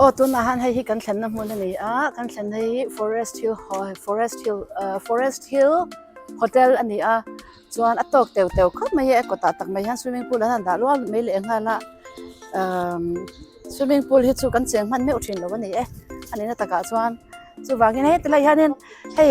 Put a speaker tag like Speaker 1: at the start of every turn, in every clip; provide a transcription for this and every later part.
Speaker 1: Aw tunah hian hei hi kan thlenna hmun a ni a, kan thlenna hi Forest Hill Forest Hill ah Forest Hill Hotel a ni a, chuan a tawk teu teu khawp mai a, a kawtah tak mai hian swimming pool an han dah lual mai leh nghal a, umm swimming pool hi chu kan cheng hman meuh thin lo a ni e, a nihna takah chuan chuvangin heti lai hianin hei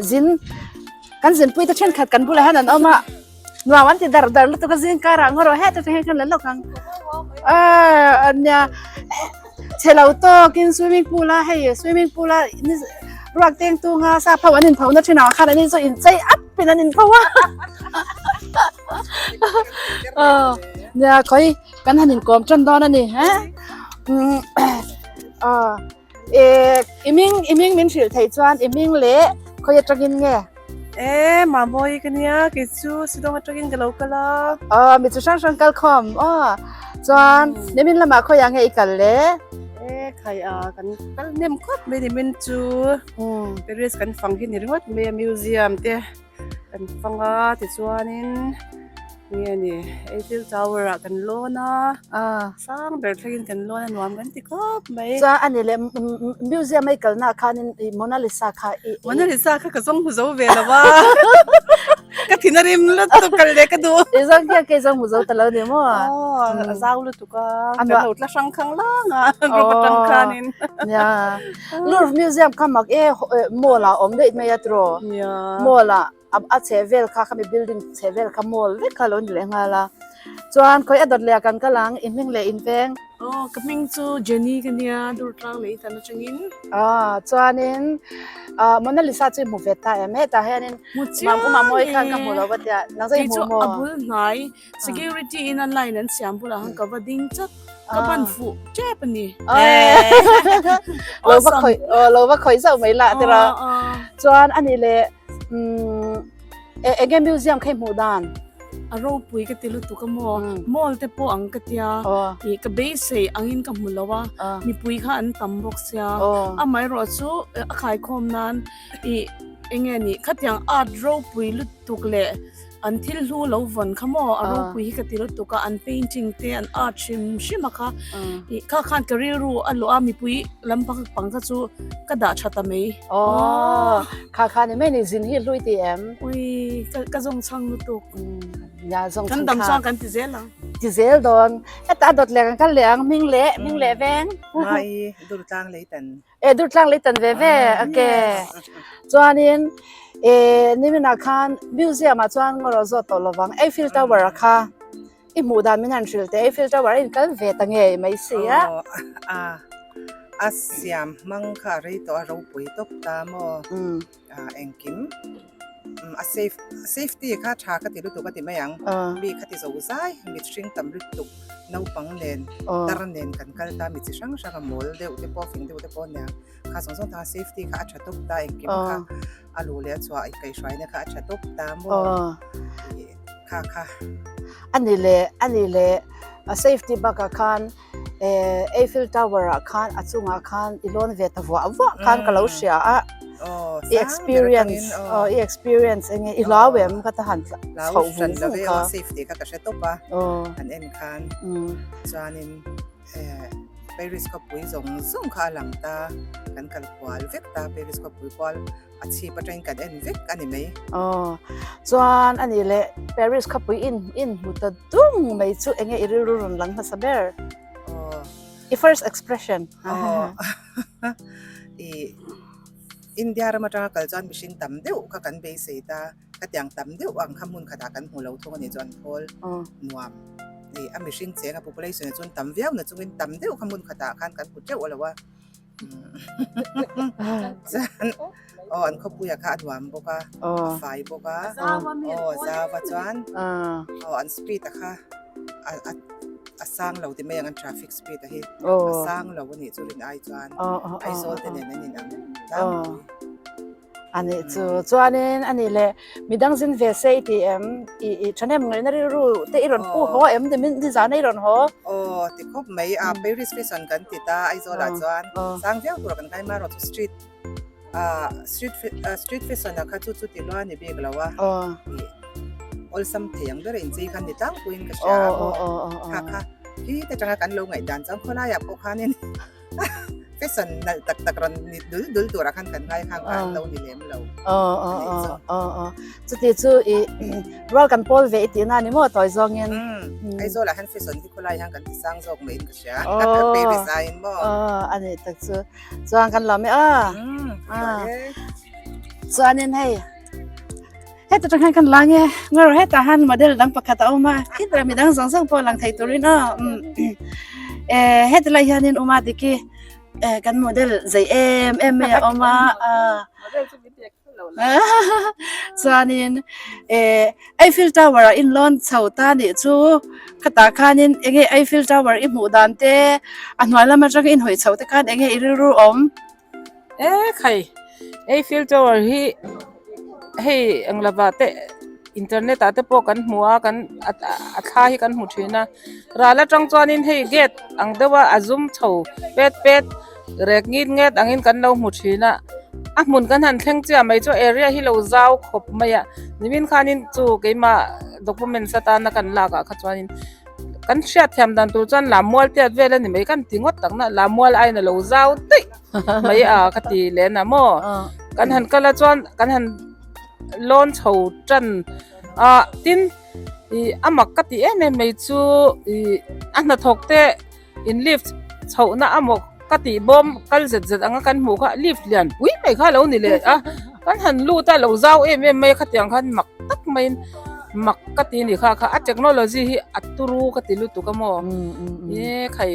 Speaker 1: zin kan zinpui te thenkhat kan bulah hian an awm a. Nuam an ti dar dar lutuk a zing karah ngaw rawh heta tang hian kan la lawk ang ah nia chhe lo tawkin swimming pool a hei swimming pool a ruak teng tung a sap ho an inpho na thin ang khan an in chu inchei ap in an inpho a aw nia khawi kan han inkawm tan dawn a ni he aw Eh, i ming, i ming min hrilh theih chuan i ming leh khawi atangin nge?
Speaker 2: Eh, Mamawii ka nia, kei chu Shillong atangin ka lo kal a.
Speaker 1: Aw, mi chu hrang hrang kal khawm aw. Chuan, nimin lamah khawiah nge i kal le?
Speaker 2: Eh, khai a, kan kal hnem khawp mai nimin chu. Paris kan fang hi ni ringawt mai a, museum te. Kan fang a tichuanin nge ni Eiffel Tower ah kan lawn a sang ber thlengin kan lawn a nuam kan ti khawp mai.
Speaker 1: Chuan a ni leh museum a i kalna ah khanin i Mona Lisa kha i
Speaker 2: Mona Lisa kha ka zawng hmu zo ve lo a ka thin a rim lutuk kal leh ka duh.
Speaker 1: I zawng hian kei zawng hmu zo ta lo ni maw?
Speaker 2: Aw a zau lutuk a kan lo tla hrang khang lang a group atang khanin.
Speaker 1: Nia. Louvre Museum kha mak e mall ah awm daih mai a tiraw? Mall ah a chheh vel kha khami building chheh vel kha mall vek kha a lo ni leh nghal a. Chuan khawi a dawt leh ah kan kal ang i hming leh in veng.
Speaker 3: Aw ka hming chu Jenny ka nia Durtlang lei tan atangin.
Speaker 1: Aw chuanin ah Mona Lisa chu i hmu ve ta em hetah hianin Mamuma mawi khan ka hmu lo va tia nang chu i hmu maw?
Speaker 3: Kei chu a bul hnai Security in a line an siam bulah khan ka va ding chat ka ban fuh tep a ni.
Speaker 1: Lo va khawih lo va khawih zauh mai lah tira. Chuan a nih leh enge museum kha i hmuh dan?
Speaker 3: A ropui ka ti lutuk a maw mall te pawh ang ka tia ih ka beisei angin ka hmu lo a mipui kha an tam bawk sia amaherawh chu a khaikhawm nan ih enge nih khatiang art ropui lutuk leh An thil hlu lo vawn kha maw a ropui hi ka ti lutuk a, an painting te an art hrim hrim a kha ih kha khan ka rilru a luah a mipui lampang pang kha chu ka dah tha ta mai.
Speaker 1: Aww kha kha ni mai ni zin hi hlui ti em?
Speaker 3: Ui ka ka zawng chhang lutuk.
Speaker 1: Ya zawng
Speaker 3: chhang kha. Kan dam chuan kan ti zel ang.
Speaker 1: Ti zel dawn. Heta a dawt leh kan kal leh ang hming leh hming leh veng.
Speaker 4: Mai Durtlang Leitan.
Speaker 1: E Durtlang Leitan ve ve okay. Chuanin e niminah khan museum ah chuan ngaw rawh zawt tawh lovang Eiffel Tower a kha i hmuh dan min han hrilh teh Eiffel Tower a inkal ve ta ngei mai si a.
Speaker 4: A a siam hmang kha a rei tawh a ropui tawp ta maw engkim a safe safety kha tha ka ti lutuk a ti mai ang mi kha ti zo zai mit hring tam lutuk naupang nen tar nen kan kal ta mi chi hrang hrang a mawl deuh te pawh fing deuh te pawh nia kha zawng zawng ta safety kha a tha tawp ta engkim kha a luh leh a chhuah inkaihhruaina kha a tha tawp ta maw kha kha.
Speaker 1: A ni leh a ni leh a safety bakah khan Eiffel Tower ah khan a chungah khan i lawn ve ta vuah vuah khan ka lo hria a i experience aw i experience enge i hlau em ka ta han chhoh vung vung
Speaker 4: kha safety kha ka hre tawp a an en khan chuanin Paris khawpui zawng zawng kha a lang ta kan kal kual vek ta Paris khawpui kual a chhip atangin kan en vek a ni mai.
Speaker 1: Aw chuan a nih leh Paris khawpui in in hmu ta dung mai chu enge i rilru rawn lang hmasa ber?
Speaker 4: Aw.
Speaker 1: I first expression.
Speaker 4: Aw i India ram atanga kal chuan mihring tam deuh kha kan beisei ta. Ka tiang tam deuh ang kha hmun khatah kan hmu lo thung a nih chuan thawl nuam ih a mihring cheng a population ah chuan tam viau na chungin tam deuh kha hmun khatah khan kan hmu teuh lo a chuan aw an khawpuia kha a nuam bawk a a fai bawk a aw zau a chuan aw an speed a kha a sang lo ti mai ang an traffic speed a hi a sang lo a nih chu rin ai chuan Aizawl te nen an inang tlangpui.
Speaker 1: A nih chu chuanin a nih leh midang zin ve se i ti em i i thahnem ngaihna rilru te i rawn pu haw em ti min nizan a i rawn haw.
Speaker 4: Aw ti khawp mai a Paris fashion kan ti ta Aizawl ah chuan sang viau tur kan kai marawh chu street ah street street fashion ah kha chu chu ti lua ni bik lo a i awlsam thei ang ber a inchei khan ni tlangpuiin ka hria a maw kha kha. Khi te tanga kan lo ngaihdan chuan khawlaiah pawh khanin fashion nalh tak tak rawn ni dul dul turah khan kan ngai khang kha an lo ni lem lo a nih chu.
Speaker 1: Chuti chu i rual kan pawl ve i tihna a ni maw tawi zawngin.
Speaker 4: Aizawlah hian fashion hi khawlai hian kan ti sang zawk maiin ka hria. Paris aiin maw.
Speaker 1: A nih tak chu. Chuan kan lawm e aw. Chuanin hei heta tang hian kan lang e ngawr hetah hian model dang pakhat a awm a khitah midang zawng zawng pawh lang thei turin aw eh heti lai hianin awm a diki eh kan model zei em em mai a awm a chuanin eh Eiffel Tower ah inlawn chho ta nih chu khatah khanin enge Eiffel Tower i hmuh dan te a hnuai lam atanga inhawi chhoh te khan enge i rilru awm.
Speaker 5: E khai Eiffel Tower hi hei eng lova te internet ah te pawh kan hmu a kan a thla hi kan hmu thin a ral atang chuanin hei gate ang deuh a a zum chho pet pet rek ngit nget angin kan lo hmu thin a a hmun kan han thleng chiah mai chu area hi lo zau khawp mai a nimin khanin chu keimah documents atana kan lak ah kha chuanin kan hriat thiam dan tur chuan lammual tiat vel a ni mai kan ti ngawt tak na lammual aiin a lo zau daih mai a ka ti leh na maw kan han kal a chuan kan han lawn chho tan a tin ih a mak ka ti em em mai chu ih a hnathawk te in lift chhohna a maw ka tih bawm kal zet zet anga kan hmuh kha lift lian pui mai kha a lo ni leh a kan han lut a lo zau em em mai a khatiang khan mak tak maiin mak ka ti ni kha kha a technology hi a turu ka ti lutuk a maw e khai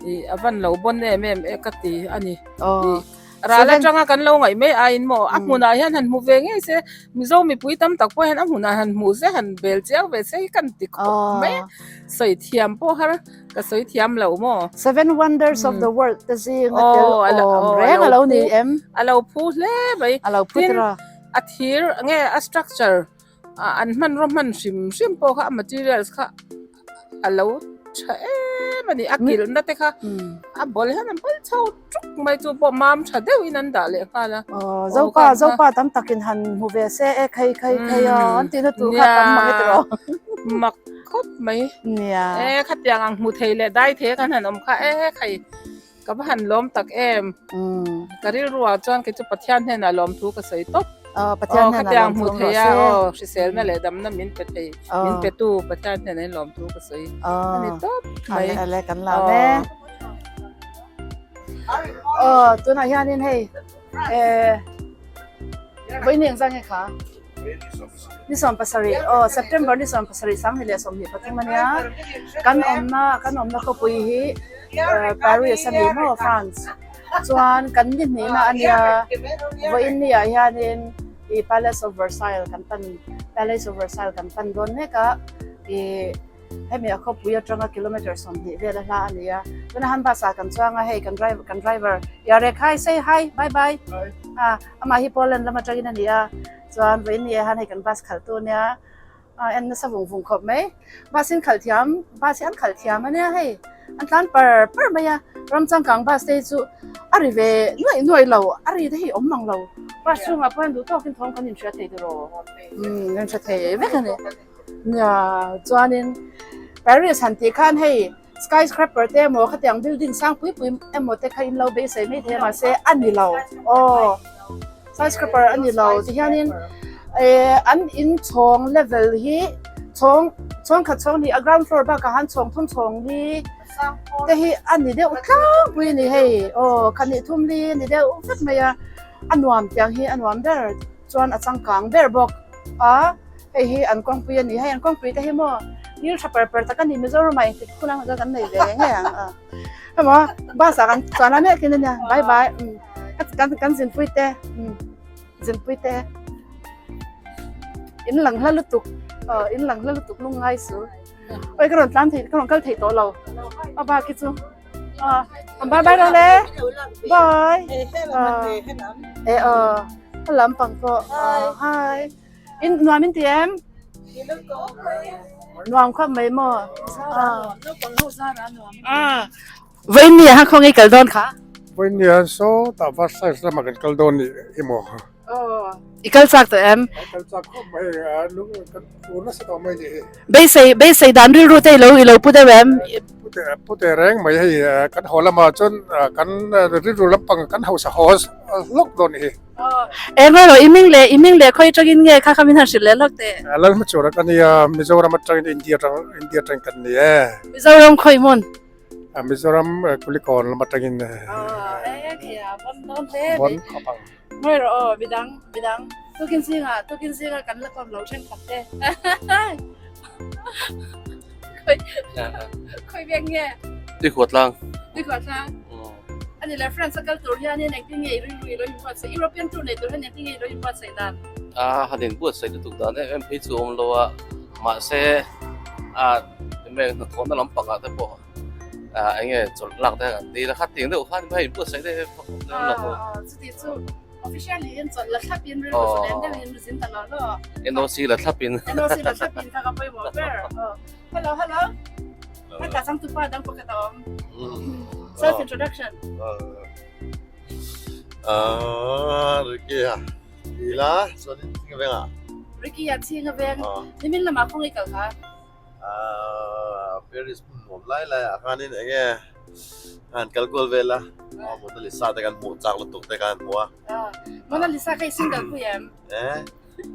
Speaker 5: ih a van lo bawn em em e ka ti a ni ih Ral atanga kan lo ngaih mai aiin maw a hmunah hian han hmu ve ngei se Mizo mipui tam tak pawh hian a hmunah han hmu se han bel chiang ve se hi kan ti khawp mai a sawi thiam pawh har ka sawi thiam lo maw.
Speaker 1: Seven wonders of the world te zing a tel awm reng a lo ni em?
Speaker 5: A lo phu hle mai.
Speaker 1: A lo phu tira.
Speaker 5: A thir nge a structure an hmanraw hman hrim hrim pawh kha a materials kha a lo tha em a ni a kilhna te kha a ball hian an ball chho tuk mai chu pawh mam tha deuhin an dah leh nghal a
Speaker 1: aw zopa zopa tam takin han hmu ve se e khai khai khai a an tihna tur kha tam mang e tiraw
Speaker 5: mak khawp mai
Speaker 1: nia
Speaker 5: e khatiang ang hmu thei leh dai thei kan han awm kha e khai Ka va han lawm tak em. Ka rilruah chuan kei chu Pathian hnenah lawmthu ka sawi tawp.
Speaker 1: Pathian hnenah lawmthu awm rawh se.
Speaker 5: Aw hriselna leh damna min pe thei, min pe tu Pathian hnenah in lawmthu ka sawi a ni tawp mai.
Speaker 1: Ale ale kan lam e. Aw tunah hianin hei eh vawiin engzah nge kha? Ni 70 aw September ni 70 2023 ania kan awmna kan awmna khawpui hi Paris a ni maw France chuan kan ni hnihna ania vawiin ni ah hianin ih Palace of Versailles kan pan Palace of Versailles kan pan dawn mek a ih hemi a khawpui atanga kilometer 20 vel a hla a ni a tuna han bus ah kan chuang a hei kan driver kan driver Yarek hi say hi bye bye a amah hi Poland lam atangin a ni a chuan vawiin ni ah hian hei kan bus khalh tu ania a en nasa vung vung khawp mai bus in khalh thiam bus hi an khalh thiam ania hei an tlan par par mai a ram changkang bus te hi chu a ri ve nuaih nuaih lo a ri te hi awm mang lo bus chhungah pawh hian duh tawkin thawm kan inhria thei tiraw umm kan hre thei vek a ni nia chuanin Paris han tih khan hei skyscraper te emaw khatiang building sang pui pui emaw te kha in lo beisei mai thei a mahse a ni lo aw skyscraper a ni lo tihianin eh an inchhawng level hi chhawng chhawng khat chhawng hnih a ground floor bakah han chhawng thum chhawng li te hi a ni deuh tlangpui a ni hei aw khat hnih thum li a ni deuh vek mai a a nuam tiang hi a nuam ber chuan a changkang ber bawk a. Hei hi an kawngpui a ni. Hei an kawngpui te hi maw ngil tha par par tak a ni. Mizoramah engtik hun ang chuan kan nei ve ngei ang a. Hemaw bus ah kan chuan a mek in a nia. Bye bye. Kan kan zinpui te zinpui te in lang hla lutuk in lang hla lutuk lungngai su. Oi ka rawn tlan thei ka rawn kal thei tawh lo. A bak hi chu bye bye rawh le. Bye. E aw a lampang pawh hi. In nuam in ti em? Nuam khawp mai maw? Vawiin ni ah khan khawnge i kal dawn kha?
Speaker 6: Vawiin ni ah saw tah Versailles lamah kan kal dawn nih hi maw?
Speaker 1: I kal chak tawh em?
Speaker 6: Ka kal chak khawp mai, kan phur nasa tawh mai nih hi.
Speaker 1: Beisei beisei dan rilru te i lo i lo pu deuh em?
Speaker 6: Pu Pute reng mai hei kan haw lamah chuan kan rilru lampang kan hausa haw hlawk dawn hi.
Speaker 1: Eng emaw i ming leh i ming leh khawi atangin nge kha kha min han hrilh leh hlawk teh.
Speaker 6: Lalhmachhuana ka nia Mizoram atangin India atang India atangin kan ni e.
Speaker 1: Mizoram khawi hmun?
Speaker 6: Mizoram Kulikawn lam atangin.
Speaker 1: Aw e kheia bon dawn hle mai.
Speaker 6: Bon khawp ang.
Speaker 1: Ngawi rawh aw midang midang tukin zingah tukin zingah kan la kawm lo thenkhat te. Khawi khawi vek nge?
Speaker 7: Tuikhuah tlang.
Speaker 1: Tuikhuah tlang. Ani le France a kal tur hianin engtin nge i rilru i lo inbuatsaih European tour nei tur hian engtin nge i lo inbuatsaih dan?
Speaker 7: A han inbuatsaih lutuk dan em em phei chu a awm lo a mahse a eng nge hnathawhna lampangah te pawh ah eng nge chawlh lak te kan dil a kha tiang deuh khan hei inbuatsaih deuh em em lo ho.
Speaker 1: Chuti chu officially in chawlh la thlap in rilru zalen deuhin zin ta lo lo.
Speaker 7: NOC la thlap in.
Speaker 1: NOC la thlap in kha ka pawimawh ber. Hello hello. Heta changtupa dang pakhat a awm. Self introduction.
Speaker 8: Ah, Ricky a. Ila, chuan in ching veng a.
Speaker 1: Ricky a ching a veng. Nimin lamah kawng i kal kha.
Speaker 8: Ah, Paris hmun nuam lai lai ah khanin enge han kal kual vel a. Mona Lisa te kan hmuh chak lutuk te khan hmu a.
Speaker 1: Mona Lisa kha i single pui em?
Speaker 8: Eh,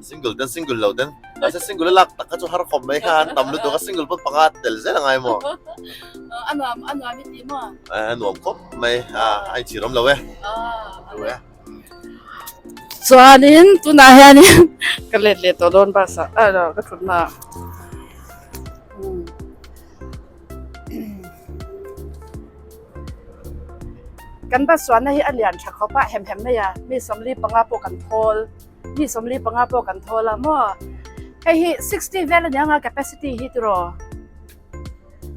Speaker 8: Single ten single lo ten mahse single a lak tak kha chu har khawp mai kha an tam lutuk a single pawn panga tel zel a ngai maw?
Speaker 1: A nuam a nuam i ti maw?
Speaker 8: A nuam khawp mai a a inchhir awm lo e.
Speaker 1: A e. Chuanin tunah hianin ka let leh tawh dawn bus ah a ka thutna ah. Kan bus chuanna hi a lian tha khawp a hem hem mai a mi 45 pawh kan thawl. Mi 45 pawh kan thawl a maw hei hi 60 vel ania nga capacity hi tiraw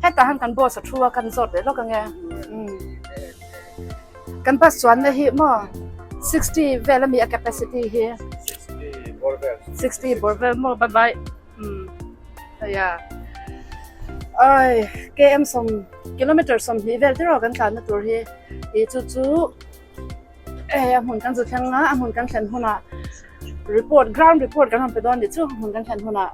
Speaker 1: hetah hian kan boss a thu a kan zawt leh lawk ange kan bus chuanna hi maw 60 vel ami a capacity hi 60 bawr vel maw bye bye hei a ai km sawm kilometer 20 vel tiraw kan tlanna tur hi ih chu chu. Hei a hmun kan zu thleng a, a hmun kan thlen hunah report ground report kan rawn pe dawn nih chu hmun kan thlen hunah.